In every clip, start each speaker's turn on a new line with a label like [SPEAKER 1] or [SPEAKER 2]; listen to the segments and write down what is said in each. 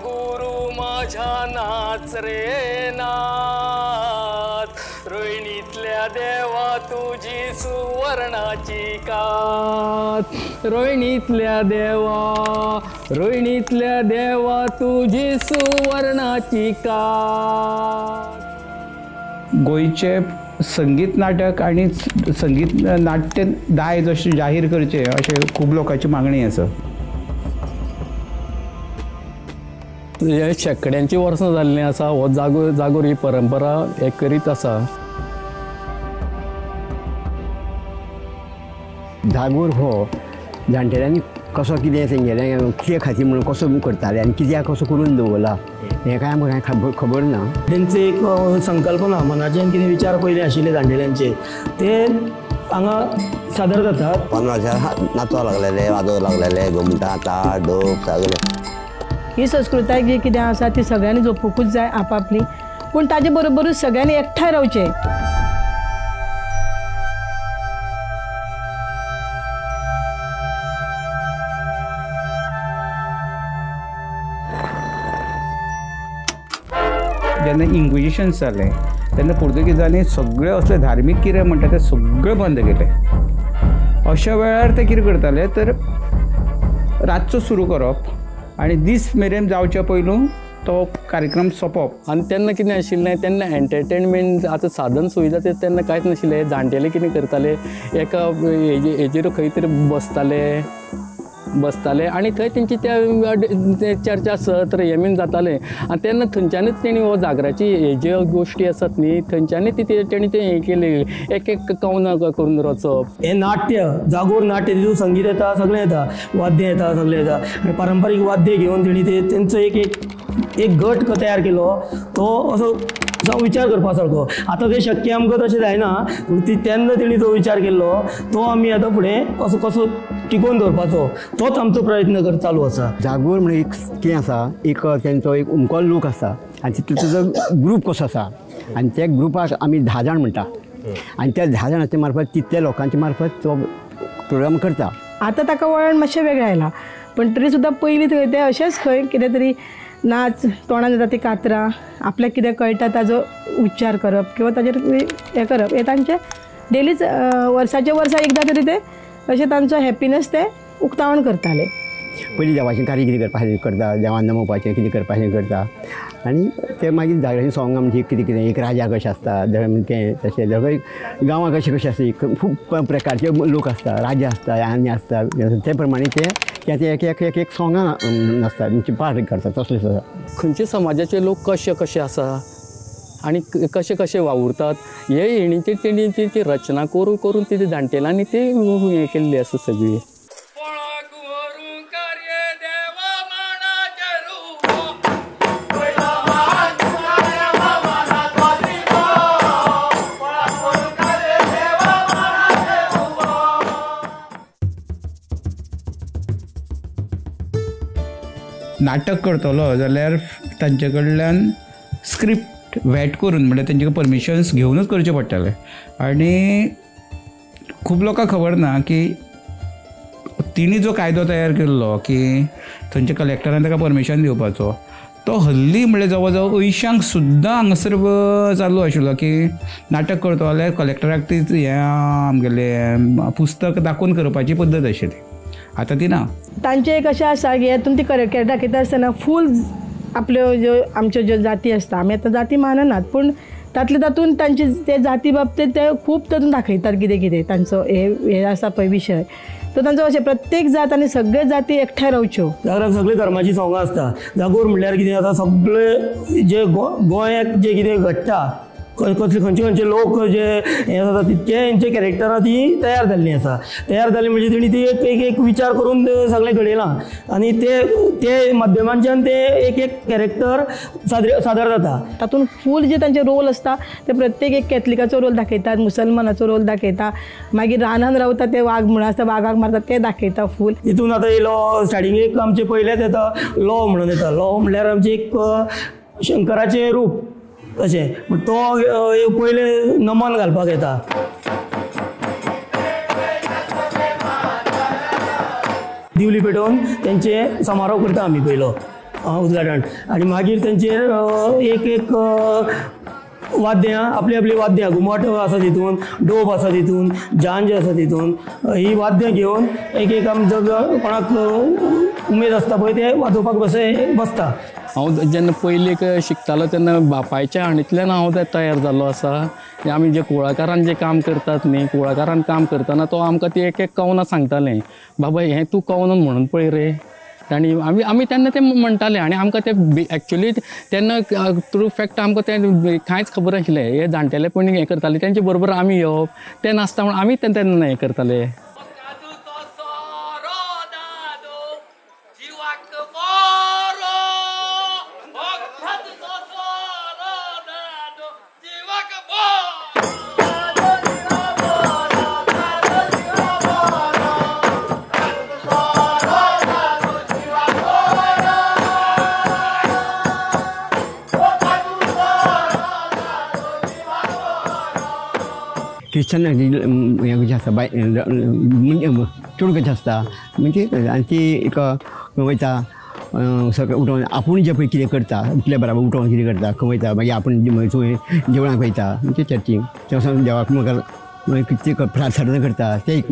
[SPEAKER 1] गुरु माझ्या नाच रे नाच, रोहिणीतल्या देवा तुझी सुवर्णाची कात, रोहिणीतल्या देवा, रोहिणीतल्या देवा तुझी सुवर्णाची कात.
[SPEAKER 2] गोंयचे संगीत नाटक आनी संगीत नाट्य दायज अशें जाहीर करचें अशें खूब लोकांची मागणी आसा.
[SPEAKER 1] हे शेंकड्यांची वर्सां जाल्लीं आसा, हो जागोर जागोर ही परंपरा हे करीत आसा.
[SPEAKER 3] जागोर हो जाणटेल्यांनी कसो कितें तेंगेलें कितें खातीर म्हणून कसो करताले आनी कित्याक कसो करून दवरला हें कांय आमकां खबर ना.
[SPEAKER 4] तेंची एक संकल्पना मनाच्यान कितें विचार पयलीं आशिल्ले जाणटेल्यांचे ते हांगा सादर जातात.
[SPEAKER 5] 15 वर्सां नाचो लागलेले, वाजोवंक लागलेले, घुमटां ताळ डोप सगळें.
[SPEAKER 6] ही संस्कृताय जी कितें आसा ती सगळ्यांनी जपूंकूच जाय आपापली, पूण ताजे बरोबरूच सगळ्यांनी एकठांय रावचें.
[SPEAKER 2] जेन्ना इन्क्विजिशन जालें तेन्ना पुर्तुगेजांनी सगळे असले धार्मीक कितें म्हणटा ते सगळें बंद केलें. अशा वेळार ते कितें करताले तर रातचो सुरू करप आनी दीस मेरेन जावच्या पयलू तो कार्यक्रम सोंपप.
[SPEAKER 1] आनी तेन्ना कितें आशिल्लें, तेन्ना एंटरटेनमेंट आतां साधन सुविधा ते तेन्ना कांयच नाशिल्लें. जाणटेले कितें करताले, एका हेजेर खंय तरी बसताले आनी थंय तेंची त्या चर्चा सत्र हें बीन जातालें. आनी तेन्ना थंयच्यानूच तेणी हो जागराची हे ज्यो गोश्टी आसात न्ही थंयच्यानूच ती तेणी तें हें केलें, एक एक कवनां करून रचप.
[SPEAKER 4] हें नाट्य जागोर नाट्य तितून संगीत येता, सगळें येता, वाद्य येता, सगळें येता आनी पारंपारीक वाद्य घेवन तेणी ते तेंचो एक एक एक गट तयार केलो तो असो जावं विचार करपा सारको. आतां तें शक्य आमकां तशें जायना, ती तेन्ना तेणी जो विचार केल्लो तो आमी आतां फुडें असो कसो टिकोवन दवरपाचो तोच आमचो प्रयत्न चालू आसा.
[SPEAKER 3] जागोर म्हणून एक कितें आसा, एक तेंचो एक उमको लोक आसा आनी तितलो तेजो ग्रूप कसो आसा आनी त्या ग्रुपाक आमी 10 जाण म्हणटा आनी त्या 10 जाणांचे मार्फत तितल्या लोकांचे मार्फत तो प्रोग्राम करता.
[SPEAKER 6] आतां ताका वळण मातशें वेगळें आयलां, पण तरी सुद्दां पयलीं थंय ते अशेंच खंय कितें तरी नाच तोंडान येता ती कातरां, आपल्याक कितें कळटा ताजो उच्चार करप किंवा ताजेर हें करप हें तांचें डेलीच वर्साच्या वर्सा एकदां तरी ते अशें तांचो हॅपिनस ते उक्तावण करताले.
[SPEAKER 3] पयलीं देवाचें कार्य कितें करपाचें करता, देवान नमोवपाचें कितें करपाचें करता आनी ते मागीर जागराचें सोंग आमचें कितें कितें एक राजा कशें आसता तें तशें गांवां कशें कशें आसता, खूब प्रकारचे लोक आसता, राजा आसता आनी आसता ते प्रमाणे ते एक एक एक एक सोंगां नाचता, म्हणजे पाठ करता तसलें आसा.
[SPEAKER 1] खंयच्या समाजाचे लोक कशे कशे आसा आनी कशे कशे वावुरतात हे हेणीचे तेणी ती रचना करून करून ते जाणटेल्यांनी ते हें केल्ली आसा सगळी.
[SPEAKER 2] नाटक करतलो जाल्यार तांचे कडल्यान स्क्रिप्ट वेट करून म्हणल्यार तेंचे परमिशन्स घेवनूच करचें पडटालें. आनी खूब लोकांक खबर ना की तिणी जो कायदो तयार केल्लो की थंयच्या कलेक्टरान ताका परमिशन दिवपाचो तो हल्ली म्हणल्यार जवळ जवळ 80 सुद्दां हांगासर चालू आशिल्लो की नाटक करतो जाल्यार कलेक्टराक ती हें आमगेलें पुस्तक दाखोवन करपाची पद्दत आशिल्ली, आतां ती ना.
[SPEAKER 6] तांचें एक अशें आसा की हेतून ती करेक्टर दाखयता आसतना फूल आपल्यो ज्यो आमच्यो ज्यो जाती आसता, आमी आतां जाती माननात पूण तातले तातूंत तांचे ते जाती बाबतींत ते खूब तातूंत दाखयतात कितें कितें तांचो हे आसा पळय विशय तो तांचो अशें प्रत्येक जात आनी सगळे जाती एकठांय रावच्यो.
[SPEAKER 4] जागराक सगळे धर्माची सोंगां आसता. जागोर म्हणल्यार कितें आसा, सगळे जे गोंयांत जे कितें घडटा कसले खंयचे खंयचे लोक जे हें जाता तितके हेंचे कॅरेक्टरां ती तयार जाल्लीं आसा. तयार जाली म्हणजे तेणी ती एक एक एक विचार करून सगळें घडयलां आनी ते ते माध्यमांच्यान ते एक एक कॅरेक्टर सादर जाता.
[SPEAKER 6] तातूंत फूल जे तांचे रोल आसता ते प्रत्येक एक कॅथलिकाचो रोल दाखयतात, मुसलमानाचो रोल दाखयता, मागीर रानान रावता ते वाग म्हणून आसता, वागाक मारता ते दाखयता फूल.
[SPEAKER 4] तितून आतां येयलो स्टार्टिंगेक आमचें पयलेंच येता लो म्हणून येता. लो म्हणल्यार आमचें एक शंकराचें रूप अशें, तो पयलें नमन घालपाक येता. दिवली पेटोवन तेंचे समारोप करता आमी पयलो उद्घाटन आनी मागीर तेंचेर एक एक वाद्यां आपली आपली वाद्यां, घुमट आसा तितून, डोब आसा तितून, झांज आसा तितून, ही वाद्यां घेवन एक एक आमचो कोणाक उमेद आसता पळय ते वाजोवपाक बसता.
[SPEAKER 1] हांव जेन्ना पयलीं शिकतालो तेन्ना बापायच्या हाणींतल्यान हांव तयार जाल्लो आसा. आमी जे कुळाकारान जें काम करतात न्ही, कुळाकारान काम करतना तो आमकां ती एक एक कवनां सांगतालें, बाबा हें तूं कवनां म्हणून पळय रे. आनी आमी आमी तेन्ना तें म्हणटाले आनी आमकां तें एक्चुली तेन्ना ट्रू फॅक्ट आमकां तें कांयच खबर नाशिल्लें. हे जाणटेले पण हें करताले तेंचे बरोबर आमी येवप, तें नासता म्हणून आमी तेन्ना हें करताले.
[SPEAKER 3] क्रिश्चन हें कशें आसता बाय चेडूं कशें आसता म्हणजे आनी ती एक वयता सगळें उठोवन आपूण जें पळय कितें करता उठल्या बराबर उठोवन कितें करता खंय वयता, मागीर आपूण जेवणाक वयता म्हणजे चर्चीक थंय देवाक मागीर कितें प्रार्थना करता तें एक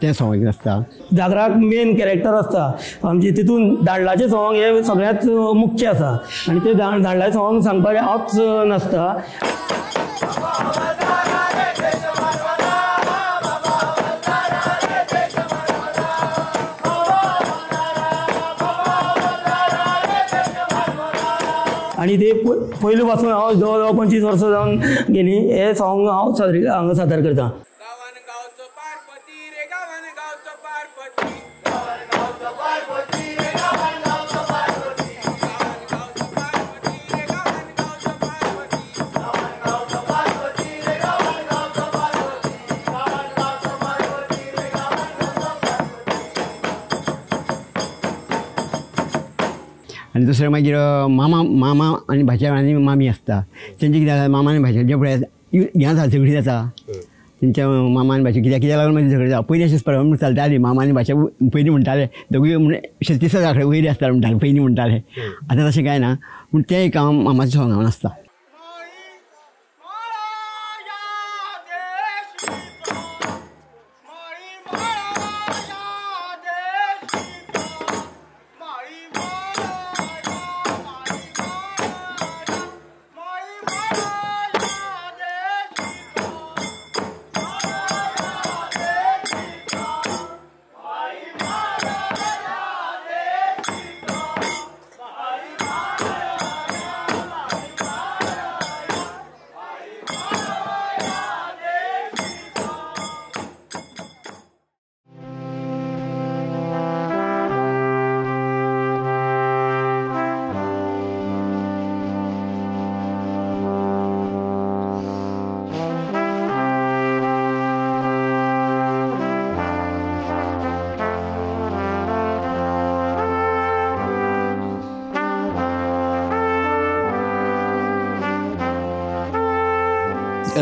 [SPEAKER 3] तें सोंग आसता.
[SPEAKER 4] जागराक मेन कॅरेक्टर आसता आमचे तितून दाडलाचें सोंग हें सगळ्यांत मुख्य आसा आनी तें दाडलाचें सोंग सांगपाचें हांवच नासता. आनी ते पयले पासून हांव जवळ जवळ 25 वर्सां जावन गेली हे सोंग हांव हांगा सादर करता.
[SPEAKER 3] आनी दुसरें मागीर मामा मामा आनी भाच्या आनी मामी आसता तेंचे कितें जाता, मामा आनी भाच्या जे पळय हें आसा झगडी जाता तेंच्या मामा आनी भाच्या कित्याक कित्याक लागून मागीर झगडी जाता. पयलीं अशेंच परंपरा चलताली, मामा आनी भाच्या पयलीं म्हणटाले दोगूय म्हणजे 36 आंकडे वयले आसता म्हणटाले पयलीं म्हणटाले, आतां तशें कांय ना. पूण तें एक हांव मामाचें सोंग हांव आसता.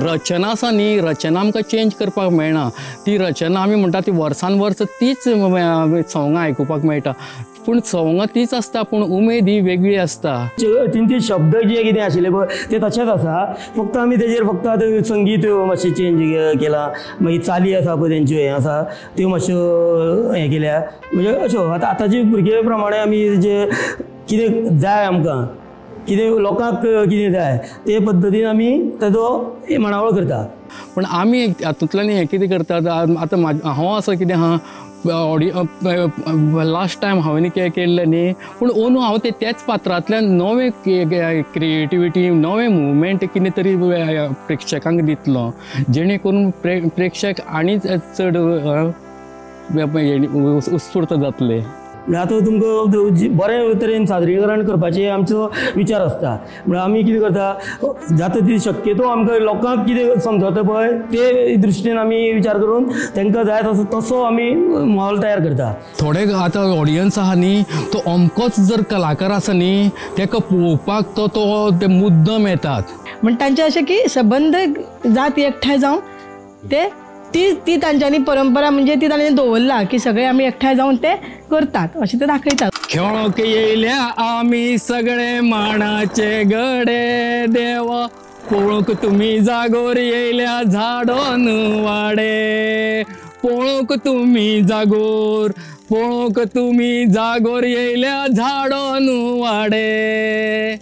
[SPEAKER 1] रचना आसा न्ही, रचना आमकां चेंज करपाक मेळना. ती रचना आमी म्हणटा ती वर्सान वर्स तीच सोंगां आयकुपाक मेळटा, पूण सोंगां तीच आसता पूण उमेद ही वेगळी आसता.
[SPEAKER 4] तेंचे शब्द जे कितें आशिल्ले पळय ते तशेंच आसा, फक्त आमी तेजेर फक्त आतां संगीत मातशें चेंज केलां, मागीर चाली आसा पळय तेंच्यो हें आसा त्यो मातश्यो हें केल्या. म्हणजे अश्यो आतां आतांचे भुरगे प्रमाणे आमी जे कितें जाय आमकां, कितें लोकांक कितें जाय ते पद्दतीन आमी ताजो मांडावळ करता.
[SPEAKER 1] पण आमी हातूंतल्यान हें कितें करतात आतां हांव असो कितें आहा, लास्ट टायम हांवें केल्लें न्ही, पूण अंदू हांव ते त्याच पात्रांतल्यान नवें क्रिएटिविटी, नवें मुवमेंट कितें तरी प्रेक्षकांक दितलो, जेणे करून प्रेक्षक आनी चड उत्स्फूर्त जातले.
[SPEAKER 4] म्हळ्यार आतां तुमकां बरें तरेन सादरीकरण करपाचें आमचो विचार आसता. म्हळ्यार आमी कितें करता, जाता ती शक्यतो आमकां लोकांक कितें समजता पळय ते दृश्टीन आमी विचार करून तांकां जाय तसो तसो आमी माहोल तयार करता.
[SPEAKER 1] थोडे आतां ऑडियन्स आहा न्ही, तो अमकोच जर कलाकार आसा न्ही ताका पळोवपाक तो तो ते मुद्दम येतात.
[SPEAKER 6] म्हण तांचें अशें की सबंद जात एकठांय जावन ते ती ती तांच्यांनी परंपरा म्हणजे ती तांणी दवरला की सगळे आमी एकठांय जावन ते करतात अशें ते दाखयतात.
[SPEAKER 1] खेळोंक येयल्या आमी सगळे माणाचे गडे देवा, पळोवंक तुमी जागोर येयल्या झाडोन वाडे, पळोवंक तुमी जागोर, पळोवंक तुमी जागोर येयल्या झाडोन वाडे.